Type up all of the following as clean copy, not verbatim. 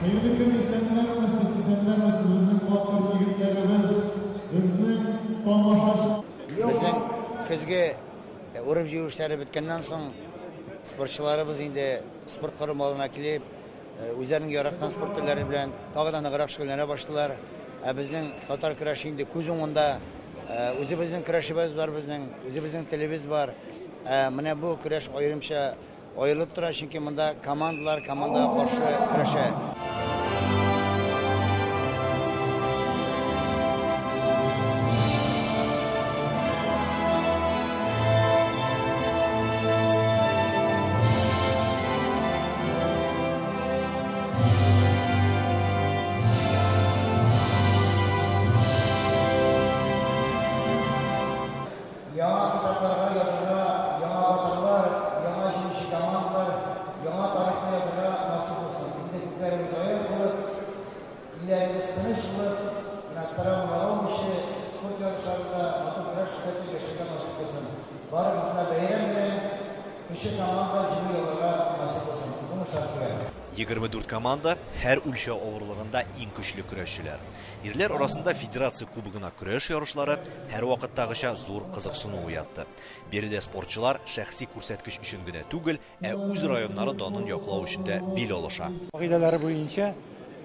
Хәерле көн, исәннәрмесез, исәннәрмесез, безнең батыр егетләребез, безнең тамашачы. Безнең көзге урып-җыю эшләре беткәннән соң, спортчыларыбыз инде спорт корылмаларына килеп, үзләренең яраткан спорт төрләре белән тагы да ныграк шөгыльләнә башлыйлар. Ә безнең татар көрәше инде күз уңында. Үзебезнең көрәшебез бар безнең, үзебезнең телебез бар. Менә бу көрәш аерымча аерылып тора, чөнки монда командалар командага каршы көрәшә. Яңа китапларга язырга, яңа батырлар, яңа җиңүче командалар, яңа тарихны язырга насыйп булсын. Инде күкләребез аяз булып, илләребез тыныч булып, менә травмалар алмыйча, спорт ярышларында матур көрәш күрсәтеп яшәргә насыйп булсын. Барыгызны да бәйрәм белән, көчле команда җиңү яуларга насыйп булсын. Уңышлар сезгә! 24 команда, һәр үлчәү авырлыгында иң көчле көрәшчеләр. Ирләр арасында Федерация кубогына көрәш ярышлары һәрвакыттагыча зур кызыксыну уятты. Биредә спортчылар шәхси күрсәткеч өчен генә түгел, ә үз районнары данын яклау өчен дә бил алыша. Кагыйдәләре буенча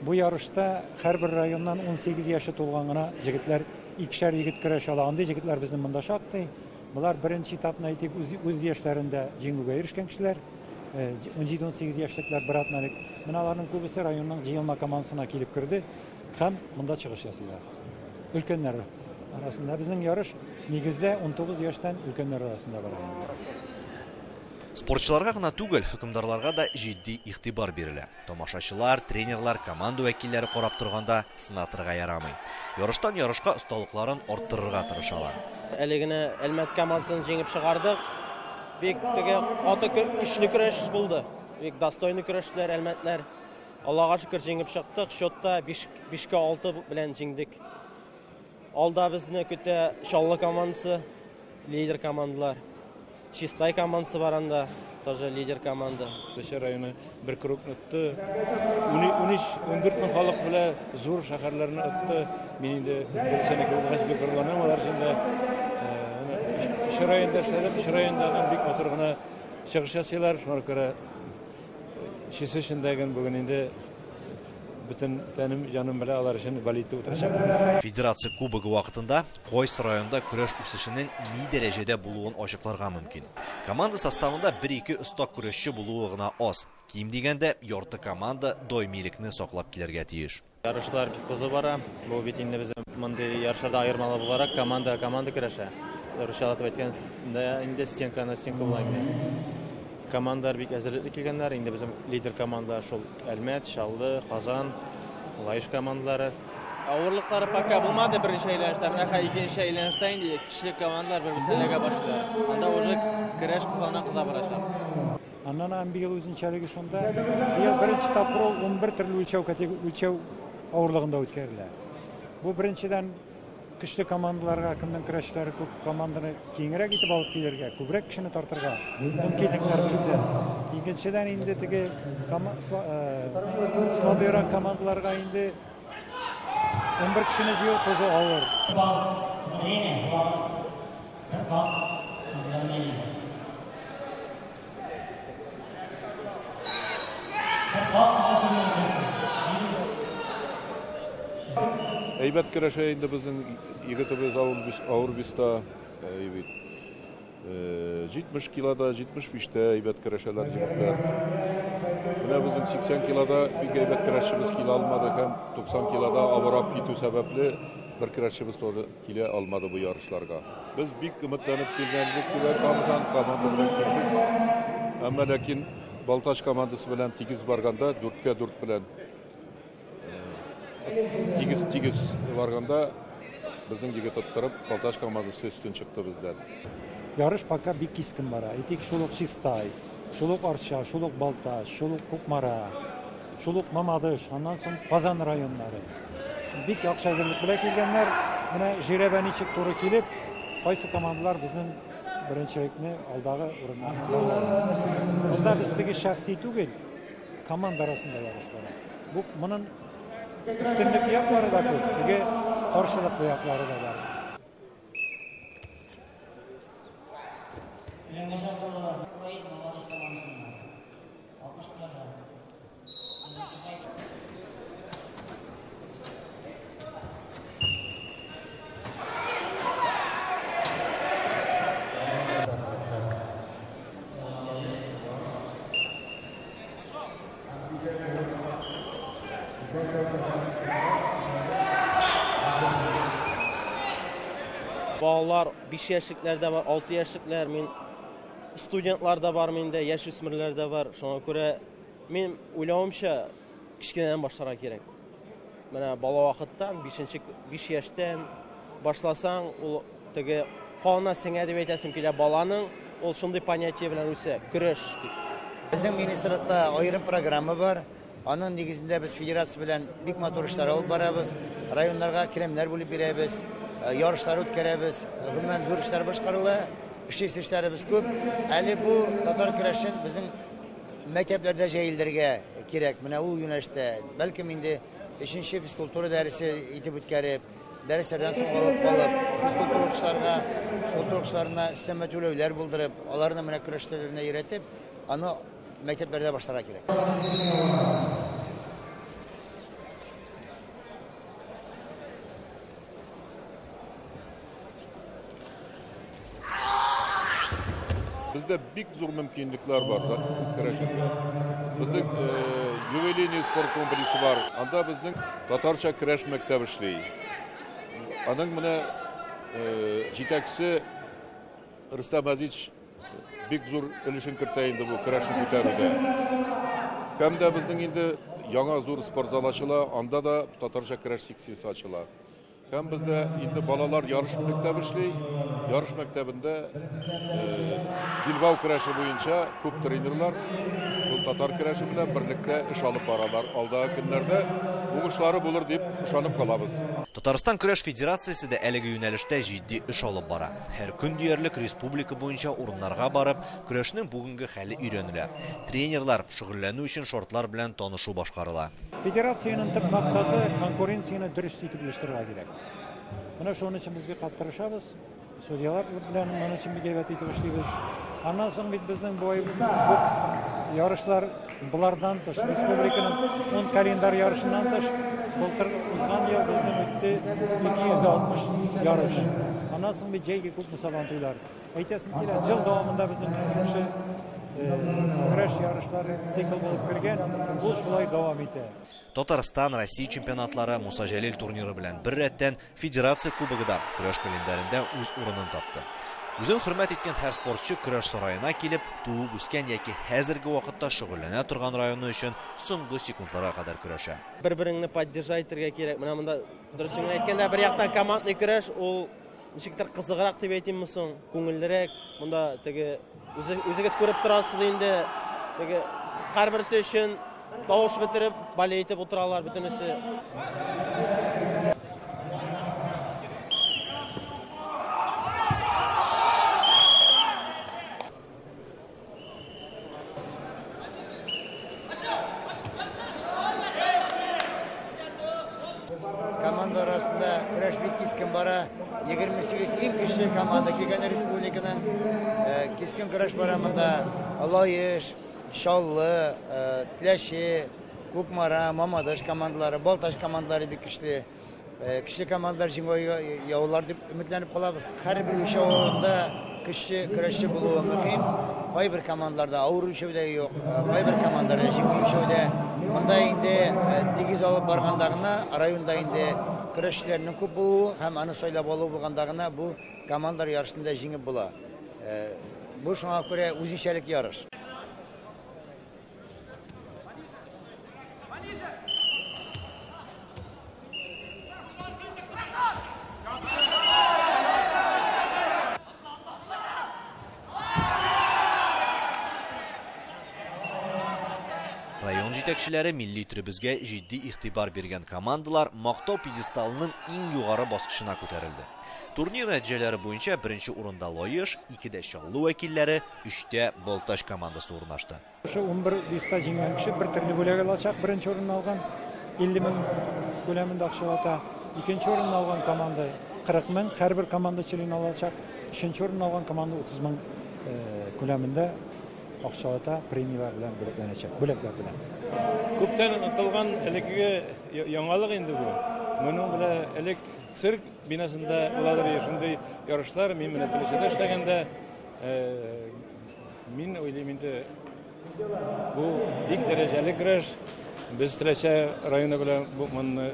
бу ярышта һәрбер районнан 18 яше тулган гына җегетләр, икешәр егет көрәш ала. Андый җегетләр безнең монда шактый. Болар беренче этапны әйтик, үз яшьләрендә җиңүгә ирешкән кешеләр. 17-18 яшьлекләр бер атна элек. Менә аларның күбесе районның җыелма командасына килеп керде һәм монда чыгыш ясыйлар. Өлкәннәр арасында безнең ярыш нигездә 19 яшьтән өлкәннәр арасында бара инде. Спортчыларга гына түгел, хөкемдарларга да җитди игътибар бирелә. Тамашачылар, тренерлар, команда вәкилләре карап торганда сынатырга ярамый. Ярыштан ярышка осталыкларын арттырырга тырышалар. Әле генә Әлмәт командасын җиңеп чыгардык. Бик теге каты көчле көрәш булды. Бик достойный көрәштеләр әлмәтләр. Аллага шөкер җиңеп чыктык. Счетта 5-6 белән җиңдек. Алда безне көтә Чаллы командасы, лидер командалар. Чистай командасы бар анда, тоже лидер команда. Теләче районы бер кругны отты. 13, 14 мең халык белән зур шәһәрләрне отты. Мин инде Теләченеке булгач бик горурланам алар өчен дә. Өч районда эшләдем, өч районда да бик матур гына чыгыш ясыйлар. Шуңа күрә өчесе өчен дә бүген инде бөтен тәнем, җаным белән алар өчен болеть итеп утырачакмын. Федерация кубогы вакытында кайсы районда көрәш үсешенең ни дәрәҗәдә булуын ачыкларга мөмкин. Команда составында бер-ике оста көрәшче булуы гына аз. Ким дигәндә, ярты команда даимилекне саклап килергә тиеш. Ярышлар бик кызу бара. Бу бит инде безнең мондый ярышларда аермалы буларак команда команда көрәшә. Русчалатып әйткәндә инде стенка на стенку була инде. Командалар бик әзерлекле килгәннәр. Инде безнең лидер команда шул Әлмәт, Чаллы, Казан, Лаеш командалары. Авырлыклары пока булмады беренче әйләнештә. Менә хәзер икенче әйләнештә инде көчле командалар бер-берсенә эләгә башлыйлар. Анда уже көрәш кызганнан кыза барачак. Аннан һәм быел үзенчәлеге шунда, быел беренче тапкыр ул 11 төрле үлчәү үлчәү авырлыгында үткәрелә. Бу беренчедән көчле командаларга, кемнең көрәшчеләре күп, команданы киңрәк итеп алып килергә, күбрәк кешене тартырга мөмкинлекләр бирсә. Икенчедән инде теге слабыйрак командаларга инде 11 кешене җыю тоже авыр. Әйбәт көрәшә инде безнең егетебез авыр веста, бит. 70 килода, 75-тә әйбәт көрәшәләр егетләр. Менә безнең 80 килода бик әйбәт көрәшчебез килә алмады һәм 90 килода авырап китү сәбәпле бер көрәшчебез тоже килә алмады бу ярышларга. Без бик өметләнеп килгән идек Түбән Камадан, команда белән килдек. Әмма ләкин Балтач командасы белән тигез барганда, 4-4 белән тигез барганда безнең егет оттырып, Балтач командасы өстен чыкты бездән. Ярыш пока бик кискен бара. Әйтик, шул ук Чистай, шул ук Арча, шул ук Балтач, шул ук Кукмара, шул ук Мамадыш, аннан соң Казан районнары. Бик яхшы әзерлек белән килгәннәр. Менә жирәбә ничек туры килеп, кайсы командалар безнең беренчелекне алдагы урыннарны алалар. Монда без теге шәхси түгел, команда арасында ярыш бара. Бу моның өстенлек яклары да күп, теге каршылыклы яклары да бар. Балалар 5 яшьлекләр дә бар, 6 яшьлекләр, мин студентлар да бар миндә, яшь үсмерләр дә бар. Шуңа күрә мин уйлавымча кечкенәдән башларга кирәк. Менә бала вакыттан 5 яшьтән башласаң, ул теге канына сеңә дип әйтәсем килә баланың, ул шундый понятие белән үсә, көрәш дип. Безнең министрлыкта аерым программа бар. Аның нигезендә без федерация белән бик матур эшләр алып барабыз. Районнарга келәмнәр бүлеп бирәбез, ярышлар үткәрәбез. Гомумән зур эшләр башкарыла, эшлисе эшләребез күп. Әле бу татар көрәшен безнең мәктәпләрдә җәелдерергә кирәк. Менә ул юнәлештә бәлкем инде 3нче физкультура дәресе итеп үткәреп, дәресләрдән соң алып калып, физкультура укытучыларга, физкультура укытучыларына өстәмә түләүләр булдырып, аларны менә көрәш төрләренә өйрәтеп, аны мәктәпләрдә башларга кирәк. Бездә бик зур мөмкинлекләр бар көрәшергә. Безнең юбилейный спорт комплексы бар. Анда безнең татарча көрәш мәктәбе эшли. Аның менә җитәкчесе Рөстәм Азич бик зур өлешен кертә инде бу көрәшне күтәрүдә. Һәм дә безнең инде яңа зур спорт залы ачыла, анда да татарча көрәш секциясе ачыла. Һәм бездә инде балалар ярыш мәктәбе эшли. Ярыш мәктәбендә билбау көрәше буенча күп тренерлар ул татар көрәше белән берлектә эш алып баралар. Алдагы көннәрдә уңышлары булыр дип ышанып калабыз. Татарстан көрәш федерациясе дә әлеге юнәлештә җитди эш алып бара. Һәр көн диярлек республика буенча урыннарга барып, көрәшнең бүгенге хәле өйрәнелә. Тренерлар шөгыльләнү өчен шартлар белән танышу башкарыла. Федерациянең төп максаты конкуренцияне дөрес итеп оештырырга кирәк. Менә шуның өчен без бик каты тырышабыз. Судьялар белән моның өчен бик әйбәт итеп эшлибез. Аннан соң бит безнең бу ярышлар булардан тыш, республиканың 10 календарь ярышыннан тыш, былтыр узган ел безнең үтте 260 ярыш. Аннан соң бит җәйге күпме сабантуйлар. Әйтәсем килә, ел дәвамында безнең шушы көрәш ярышлары цикл булып кергән, ул шулай дәвам итә. Татарстан, Россия чемпионатлары, Муса Җәлил турниры белән бер рәттән Федерация кубогы да көрәш календарендә үз урынын тапты. Үзен хөрмәт иткән һәр спортчы көрәш сараена килеп, туып үскән яки хәзерге вакытта шөгыльләнә торган районы өчен соңгы секундларга кадәр көрәшә. Бер-береңне поддержать итәргә кирәк. Менә монда дөресен әйткәндә, бер яктан командный көрәш ул ничектер кызыграк дип әйтимме соң, күңеллерәк. Монда теге үзегез күреп торасыз инде, теге һәрберсе өчен тавыш бетереп, болеть итеп утыралар бөтенесе. Команда арасында көрәш бик кискен бара. 28 иң көчле команда килгән республиканың. Кискен көрәш бара монда. Лаеш, Чаллы, Теләче, Кукмара, Мамадыш командалары, Балтач командалары бик көчле. Көчле командалар җиңү яулар дип өметләнеп калабыз. Һәрбер үлчәү авырында көчле көрәшче булуы мөһим. Кайбер командаларда авыр үлчәүдә юк, кайбер командаларда җиңел үлчәүдә. Монда инде тигез алып барганда гына районда инде көрәшчеләрнең күп булуы һәм аны сайлап алу булганда гына бу командалар ярышында җиңеп була. Бу шуңа күрә үзенчәлек ярыш. Район җитәкчеләре милли төребезгә җитди игътибар биргән командалар мактау пьедесталының иң югары баскычына күтәрелде. Турнир нәтиҗәләре буенча беренче урында Лаеш, икедә Чаллы вәкилләре, өчтә Балтач командасы урнашты. Шушы 11 веста җиңгән кеше бер төрле бүләк алачак, беренче урынны алган 50 мең күләмендә акчалата, икенче урынны алган команда 40 мең, һәрбер команда члены алачак, өченче урынны алган команда 30 мең күләмендә акчалата премияләр белән бүләкләнәчәк, бүләкләр белән. Күптән онытылган элеккеге яңалык инде бу. Моның белән элек цирк бинасында буладыр шундый ярышлар. Мин менә Теләчедә эшләгәндә, мин уйлыйм инде, бу бик дәрәҗәле көрәш. Без Теләче районы белән бу моны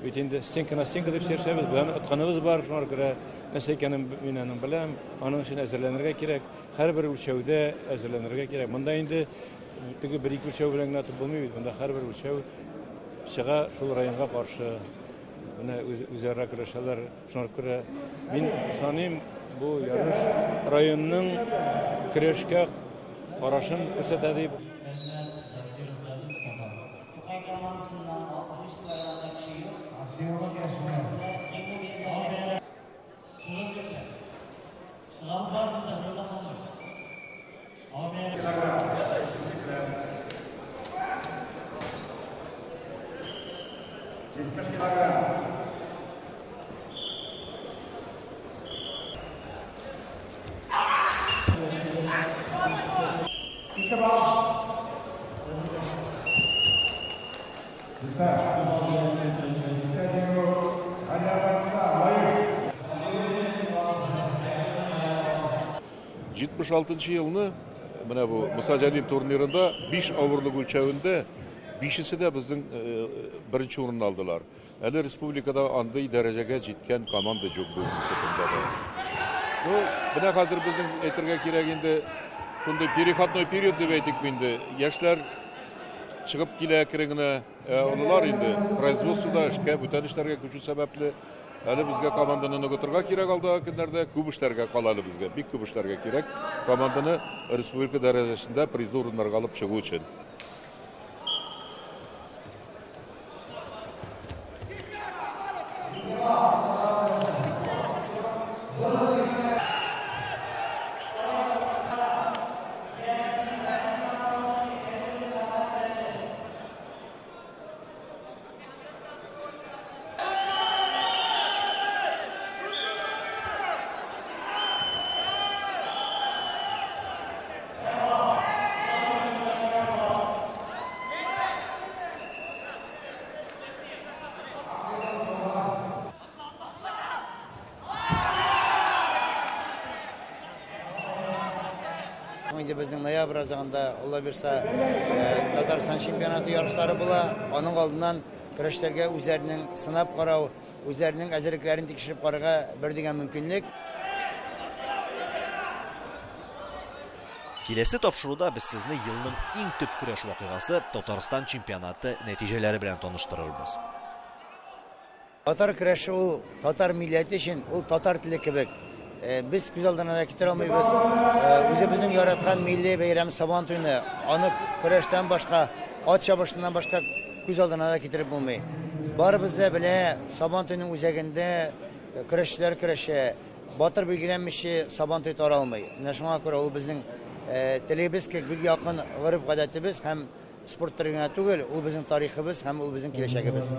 бит инде стенка на стенка дип сөйләшәбез, белән отканыбыз бар, шуңа күрә нәрсә икәнен мин аның беләм. Аның өчен әзерләнергә кирәк. Һәрбер үлчәүдә әзерләнергә кирәк. Монда инде теге бер-ике үлчәү белән генә тотып булмый бит. Монда һәрбер үлчәү чыга шул районга каршы. Менә үзара көрәшәләр. Шуңа күрә мин саныйм, бу ярыш районның көрәшкә карашын күрсәтә дип. Җитмеш алтынчы елны менә бу Муса Җәлил турнирында 5 авырлык үлчәвендә бишесе дә безнең беренче урынны алдылар. Әле республикада андый дәрәҗәгә җиткән команда юк бүгенге көндә дә. Менә хәзер безнең әйтергә кирәк инде, шундый переходной период дип әйтик инде. Яшьләр чыгып килә әкрен генә, олылар инде производствода эшкә, бүтән эшләргә күчү сәбәпле әле безгә команданы ныгытырга кирәк алдагы көннәрдә, күп эшләргә кала әле безгә, бик күп эшләргә кирәк команданы республика дәрәҗәсендә призлы урыннарга алып чыгу өчен. Инде безнең ноябрь азагында, Алла бирса, Татарстан чемпионаты ярышлары була. Аның алдыннан көрәшләргә үзләренең сынап карау, үзләренең әзерлекләрен тикшереп карарга бер дигән мөмкинлек. Киләсе тапшыруда без сезне елның иң төп көрәш вакыйгасы Татарстан чемпионаты нәтиҗәләре белән таныштырырбыз. Татар көрәше ул татар милләте өчен, ул татар теле кебек. Без күз алдына да китерә алмыйбыз. Үзебезнең яраткан милли бәйрәм Сабан туйны, аны көрәштән башка, ат чабышыннан башка күз алдына да китереп булмый. Барыбыз да белә, Сабан туйның үзәгендә көрәшчеләр көрәшә, батыр билгеләнмичә Сабан туй таралмый. Менә шуңа күрә ул безнең телебез кебек бик якын гореф-гадәтебез һәм спорт төре генә түгел, ул безнең тарихыбыз һәм ул безнең киләчәгебез.